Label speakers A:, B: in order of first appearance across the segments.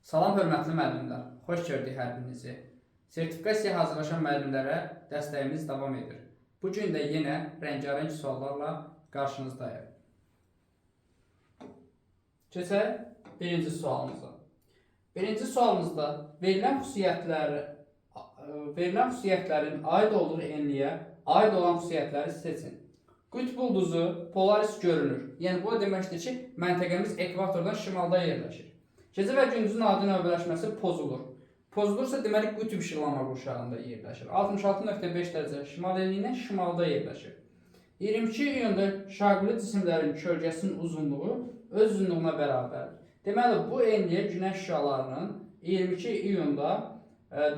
A: Salam hörmətli müəllimlər, xoş gördük hər birinizi. Sertifikasiyaya hazırlaşan müəllimlərə dəstəyimiz davam edir. Bu gün də yenə rəngarəng suallarla qarşınızdayıq. Keçək birinci sualımıza. Birinci sualımızda verilən xüsusiyyətlərin aid olduğu enliyə aid olan xüsusiyyətləri seçin. Qütb ulduzu Polaris görünür. Yəni bu o deməkdir ki, məntəqəmiz ekvatordan şimalda yerləşir. Gecə və gündüzün adi növbələşməsi pozulur. Pozulursa, deməli qütb işıqlanma qurşağında yerləşir. 66.5 dərəcə şimal enliyindən şimalda yerləşir. 22 iyunda şaquli cisimlərin kölgəsinin uzunluğu öz uzunluğuna bərabərdir. Deməli, bu enliyə günəş şüalarının 22 iyunda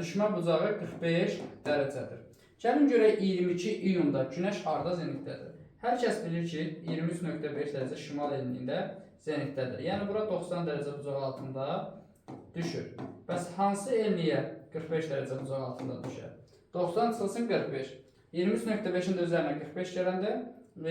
A: düşmə bucağı 45 dərəcədir. Gəlin görək 22 iyunda günəş harda zenitdədir? Hər kəs bilir ki, 23.5 dərəcə şimal enliyində zenitdədir. Yəni bura 90 dərəcə bucaq altında düşür. Bəs hansı enliyə 45 dərəcə bucaq altında düşər? 90 çıxılsın 45. 23.5-in də üzərinə 45 gələndə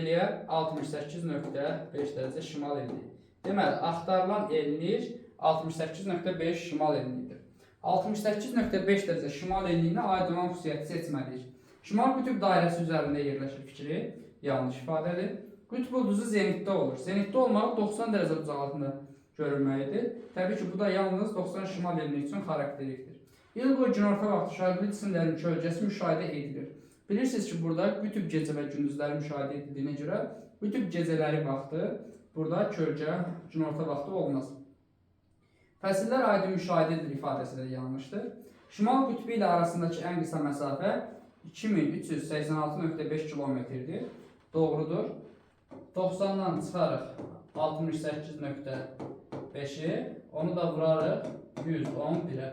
A: eləyər 68.5 dərəcə şimal enliyi. Deməli, axtarılan enlik 68.5 şimal enliyidir. 68.5 dərəcə şimal enliyinə aid olan xüsusiyyəti seçməliyik. Şimal qütb dairəsi üzərində yerləşir fikri yanlış ifadədir. Qütb ulduzu zenitdə olur. Zenitdə olmağı 90 dərəcə bucaq altında görünməyidir. Təbii ki, bu da yalnız 90 şimal enliyi üçün xarakterikdir. İl boyu günorta vaxtı şaquli cisimlərin kölgəsi müşahidə edilir. Bilirsiniz ki, burada qütb gecə və gündüzləri müşahidə edildiyinə görə qütb gecələri vaxtı burada kölgə günorta vaxtı olmaz. Fəsillər aydın müşahidə edilir ifadəsi də yanlışdır. Şimal qütbü ilə arasındakı ən qısa məsafə 2386.5 kilometrdir. Doğrudur. 90-dan çıxarıq 68.5-i, onu da vurarıq 111-ə.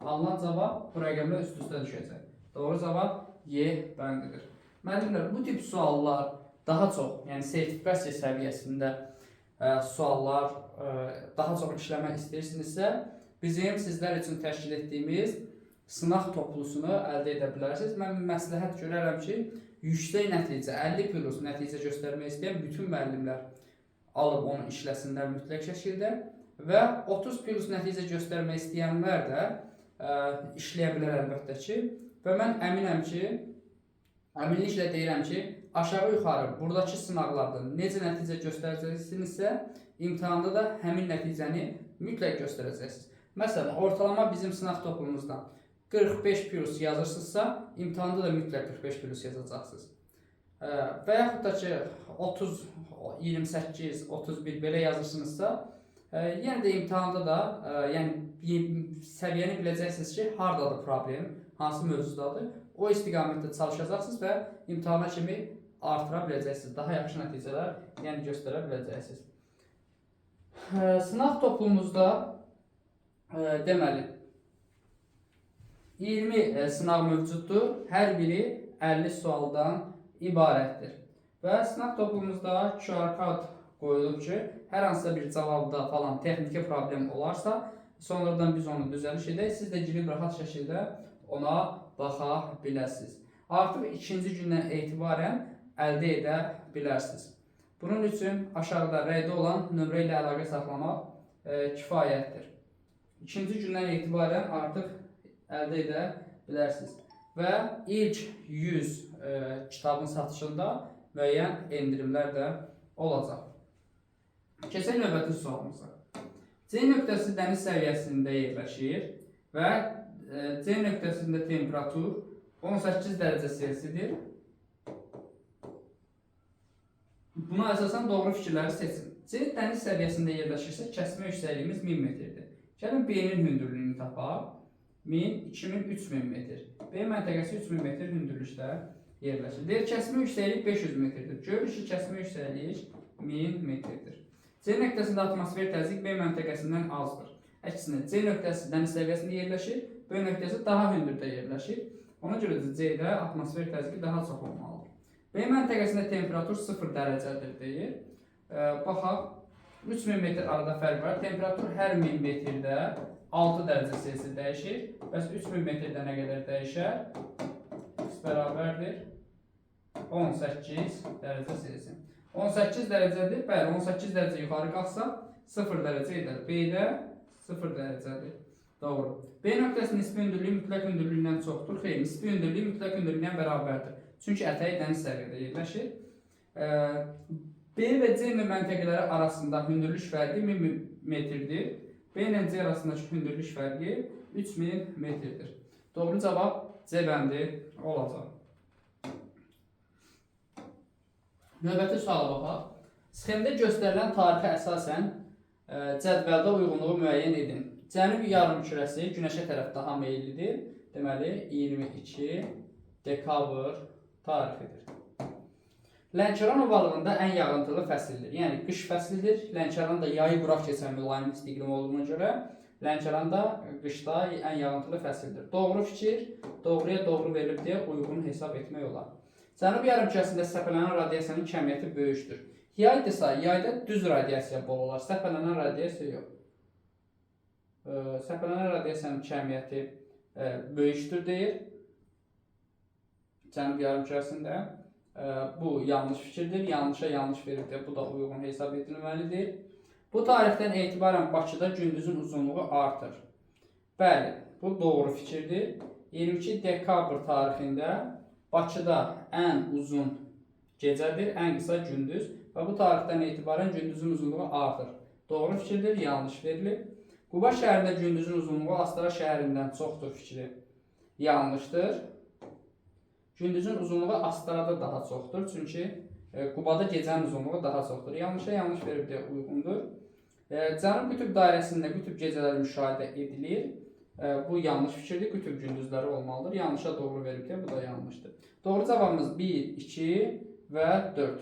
A: Alınan cavab bu rəqəmlə üst-üstə düşəcək. Doğru cavab Y bəndidir. Müəllimlər, bu tip suallar daha çox, yəni sertifikasiya səviyyəsində suallar daha çox işləmək istəyirsinizsə, bizim sizlər üçün təşkil etdiyimiz sınaq toplusunu əldə edə bilərsiniz. Mən məsləhət görərəm ki, yüksək nəticə, 50 plus nəticə göstərmək istəyən bütün müəllimlər alıb onu işləsinlər mütləq şəkildə və 30 plus nəticə göstərmək istəyənlər də işləyə bilər əlbəttə ki. Və mən əminəm ki, əminliklə deyirəm ki, aşağı-yuxarı buradakı sınaqlarda necə nəticə göstərəcəksinizsə, imtahanda da həmin nəticəni mütləq göstərəcəksiniz. Məsələn, ortalama bizim sınaq toplumumuzdan 45 plus yazırsınızsa, imtahanda da mütləq 45 plus yazacaqsınız. Və yaxud da ki, 30, 28, 31 belə yazırsınızsa, yenə də imtahanda da yəni səviyyəni biləcəksiniz ki, hardadır problem, hansı mövzudadır. O istiqamətdə çalışacaqsınız və imtahana kimi artıra biləcəksiniz. Daha yaxşı nəticələr yəni göstərə biləcəksiniz. Sınaq toplumumuzda deməli 20 sınaq mövcuddur. Hər biri 50 sualdan ibarətdir. Və sınaq toplumumuzda QR kod qoyulub ki, hər hansısa bir cavabda falan texniki problem olarsa, sonradan biz onu düzəliş edək. Siz də girib rahat şəkildə ona baxa biləsiniz. Artıq ikinci gündən etibarən əldə edə bilərsiniz. Bunun üçün aşağıda rəydə olan nömrə ilə əlaqə saxlamaq kifayətdir. İkinci gündən etibarən artıq əldə edə bilərsiniz. Və ilk 100 kitabın satışında müəyyən endirimlər də olacaq. Keçək növbəti sualımıza. C nöqtəsi dəniz səviyyəsində yerləşir və C nöqtəsində temperatur 18 dərəcə Selsidir. Buna əsasən doğru fikirləri seçin. C dəniz səviyyəsində yerləşirsə, kəsmə yüksəkliyimiz 1000 metrdir. Gəlin B-nin hündürlüyünü tapaq. 1000, 2000, 3000 metr. B məntəqəsi 3000 metr hündürlükdə yerləşir. Deyir, kəsmə yüksəklik 500 metrdir. Görürük ki, kəsmə yüksəklik 1000 metrdir. C nöqtəsində atmosfer təzyiq B məntəqəsindən azdır. Əksinə, C nöqtəsi dəniz səviyyəsində yerləşir, B nöqtəsi daha hündürdə yerləşir. Ona görə də C-də atmosfer təzyiqi daha çox olmalıdır. B məntəqəsində temperatur 0 dərəcədir deyir. Baxaq, 3000 metr arada fərq var. Temperatur hər 1000 metrdə 6 dərəcə Selsi dəyişir. Bəs 3000 metrdə nə qədər dəyişər? X bərabərdir 18 dərəcə Selsi. 18 dərəcədir. Bəli, 18 dərəcə yuxarı qalxsa 0 dərəcə edər. B-də 0 dərəcədir. Doğru. B nöqtəsinin nisbi hündürlüyü mütləq hündürlüyündən çoxdur. Xeyr, nisbi hündürlüyü mütləq hündürlüyündən bərabərdir. Çünki ətəyi dəniz səviyyədə yerləşir. B və C məntəqələri arasında hündürlük fərqi 1000 metrdir. B ilə C arasındakı hündürlük fərqi 3000 metrdir. Doğru cavab C bəndi olacaq. Növbəti suala baxaq. Sxemdə göstərilən tarixə əsasən cədvəldə uyğunluğu müəyyən edin. Cənub yarımkürəsi günəşə tərəf daha meyillidir. Deməli, 22 dekabr tarixidir. Lənkəran ovalığında ən yağıntılı fəsildir. Yəni, qış fəslidir. Lənkəran da yayı quraq keçən mülayim isti iqlim olduğuna görə Lənkəran da qışda ən yağıntılı fəsildir. Doğru fikir, doğruya doğru verilib deyə uyğun hesab etmək olar. Cənub yarımkürəsində səpələnən radiasiyanın kəmiyyəti böyükdür. Yaydırsa, yayda düz radiasiya bol olar, səpələnən radiasiya yox. Səpələnən radiasiyanın kəmiyyəti böyükdür deyir. Cənub yarımkürəsində. Bu yanlış fikirdir. Yanlışa yanlış verib deyə bu da uyğun hesab edilməlidir. Bu tarixdən etibarən Bakıda gündüzün uzunluğu artır. Bəli, bu doğru fikirdir. 22 dekabr tarixində Bakıda ən uzun gecədir, ən qısa gündüz və bu tarixdən etibarən gündüzün uzunluğu artır. Doğru fikirdir, yanlış verilib. Quba şəhərində gündüzün uzunluğu Astara şəhərindən çoxdur fikri yanlışdır. Gündüzün uzunluğu Astarada daha çoxdur, çünki Qubada gecənin uzunluğu daha çoxdur. Yanlışa yanlış verib deyə uyğundur. Cənub qütb dairəsində qütb gecələri müşahidə edilir. Bu yanlış fikirdir, qütb gündüzləri olmalıdır. Yanlışa doğru verib deyə bu da yanlışdır. Doğru cavabımız 1, 2 və 4.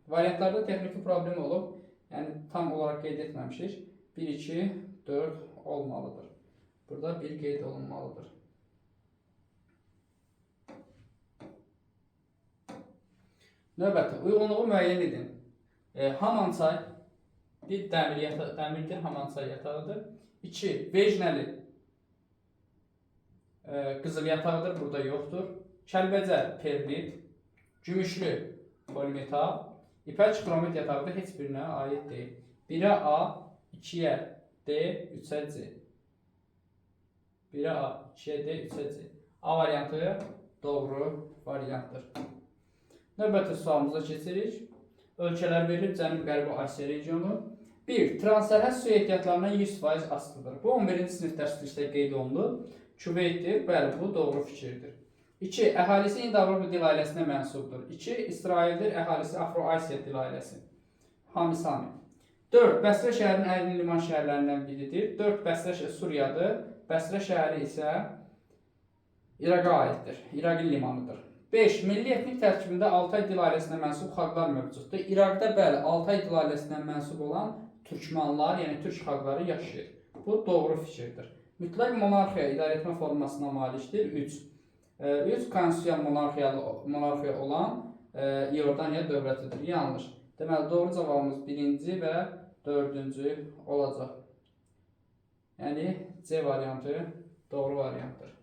A: Variantlarda texniki problem olub, yəni tam olaraq qeyd etməmişik. 1, 2, 4 olmalıdır. Burada 1 qeyd olunmalıdır. Növbəti, uyğunluğu müəyyən edin. Hamançay bir dəmirdir, Hamançay yatağıdır. 2, Vejnəli qızıl yatağıdır, burada yoxdur. Kəlbəcər perlit, Gümüşlü polimetal, İpək xromit yatağıdır, heç birinə aid deyil. 1-ə A, 2-yə D, 3-ə C. 1-ə A, 2-yə D, 3-ə C. A variantı doğru variantdır. Növbəti sualımıza keçirik. Ölkələr verilib Cənub-Qərbi Asiya regionu. 1. Transsərhəd su ehtiyatlarından 100% asılıdır. Bu 11-ci sinif dərslikdə qeyd olundu. Küveytdir. Bəli, bu doğru fikirdir. 2. Əhalisi Hind-Avropa dil ailəsinə mənsubdur. 2. İsraildir. Əhalisi Afro-Asiya dil ailəsi. Hamisami. 4. Bəsrə şəhərinin ən liman şəhərlərindən biridir. 4. Bəsrə Suriyadır. Bəsrə şəhəri isə İraqa aiddir. İraqin limanıdır. 5. Milli etnik tərkibində Altay dil ailəsinə mənsub xalqlar mövcuddur. İraqda bəli, Altay dil ailəsinə mənsub olan türkmanlar, yəni türk xalqları yaşayır. Bu doğru fikirdir. Mütləq monarxiya idarəetmə formasına malikdir. 3. 3 konstitusiya monarxiya olan İordaniya dövlətidir. Yanlış. Deməli, doğru cavabımız 1-ci və 4-cü olacaq. Yəni, C variantı doğru variantdır.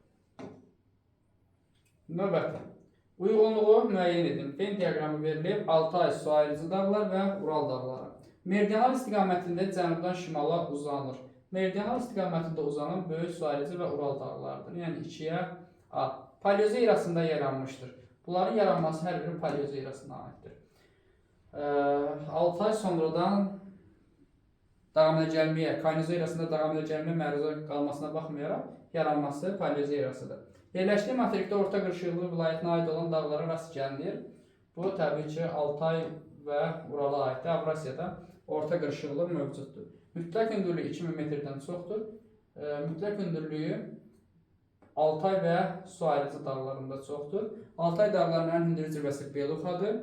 A: Növbəti. Uyğunluğu müəyyən edin. Venn diaqramı verilib. Altay, su ayırıcı dağlar və Ural dağları. Meridional istiqamətində cənubdan şimala uzanır. Meridional istiqamətində uzanan böyük su ayırıcı və Ural dağlarıdır. Yəni 2-yə A. Paleozo erasında yaranmışdır. Bunların yaranması hər biri paleozo erasına aiddir. Altay sonradan dağa gəlməyə, kaynozo erasında dağa gəlməyə məruz qalmasına baxmayaraq yaranması paleozo erasıdır. Yerləşdiyi materikdə orta qırışıqlı vilayətinə aid olan dağlara rast gəlinir. Bu, təbii ki, Altay və Urala aiddir. Avrasiyada orta qırışıqlıq mövcuddur. Mütləq hündürlüyü 2000 metrdən çoxdur. Mütləq hündürlüyü Altay və su ayırıcı dağlarında çoxdur. Altay dağlarının ən hündür zirvəsi Beluxadır.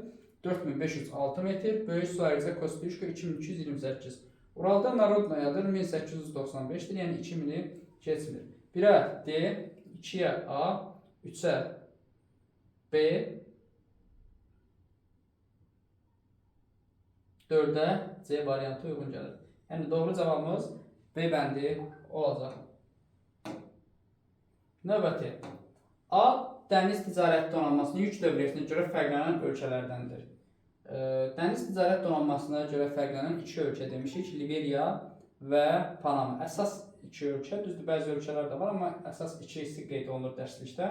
A: 4506 metr. Böyük su ayırıcı Kostuşka 2228. Uralda Narodnayadır 1895-dir. Yəni 2000-i keçmir. 1-ə D, 2-yə A, 3-ə B, 4-ə C variantı uyğun gəlir. Yəni doğru cavabımız B bəndi olacaq. Növbəti. A. Dəniz ticarət donanmasının yük dövriyyəsinə görə fərqlənən ölkələrdəndir. Dəniz ticarət donanmasına görə fərqlənən iki ölkə demişik. Liberiya və Panama. Əsas iki ölkə, düzdür, bəzi ölkələr də var, amma əsas ikisi qeyd olunur dərslikdə.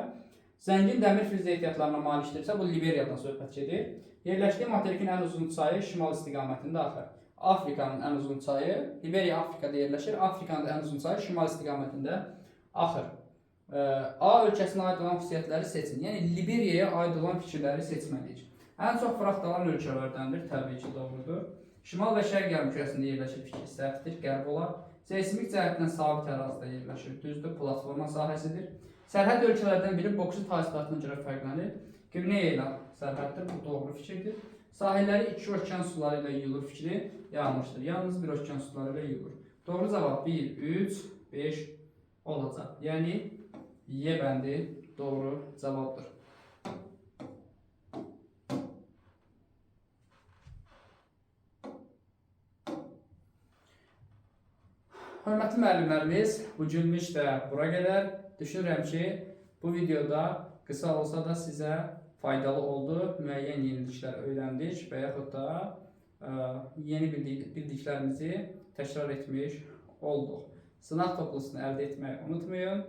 A: Zəngin dəmir filiz ehtiyatlarına malikdirsə, bu Liberiyadan söhbət gedir. Yerləşdiyi materikin ən uzun çayı şimal istiqamətində axır. Afrikanın ən uzun çayı, Liberiya Afrikada yerləşir. Afrikanın da ən uzun çayı şimal istiqamətində axır. A ölkəsinə aid olan xüsusiyyətləri seçin. Yəni Liberiyaya aid olan fikirləri seçməliyik. Ən çox fraxt alan ölkələrdəndir, təbii ki, doğrudur. Şimal və şərq yarımkürəsində yerləşir fikri səhvdir, qərb olar. Seysmik cəhətdən sabit ərazidə yerləşir, düzdür, platforma sahəsidir. Sərhəd ölkələrdən biri boksit hasilatına görə fərqlənir. Qvineya ilə sərhəddir, bu doğru fikirdir. Sahilləri iki okean suları ilə yuyulur fikri yanlışdır. Yalnız bir okean suları ilə yuyulur. Doğru cavab 1, 3, 5 olacaq. Yəni Y bəndi doğru cavabdır. Hörmətli müəllimlərimiz, bu günlük də bura qədər. Düşünürəm ki, bu videoda qısa olsa da sizə faydalı oldu. Müəyyən yeniliklər öyrəndik və yaxud da yeni bildiklərimizi təkrar etmiş olduq. Sınaq toplusunu əldə etməyi unutmayın.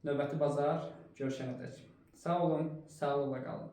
A: Növbəti bazar görüşənədək. Sağ olun, sağlıqla qalın.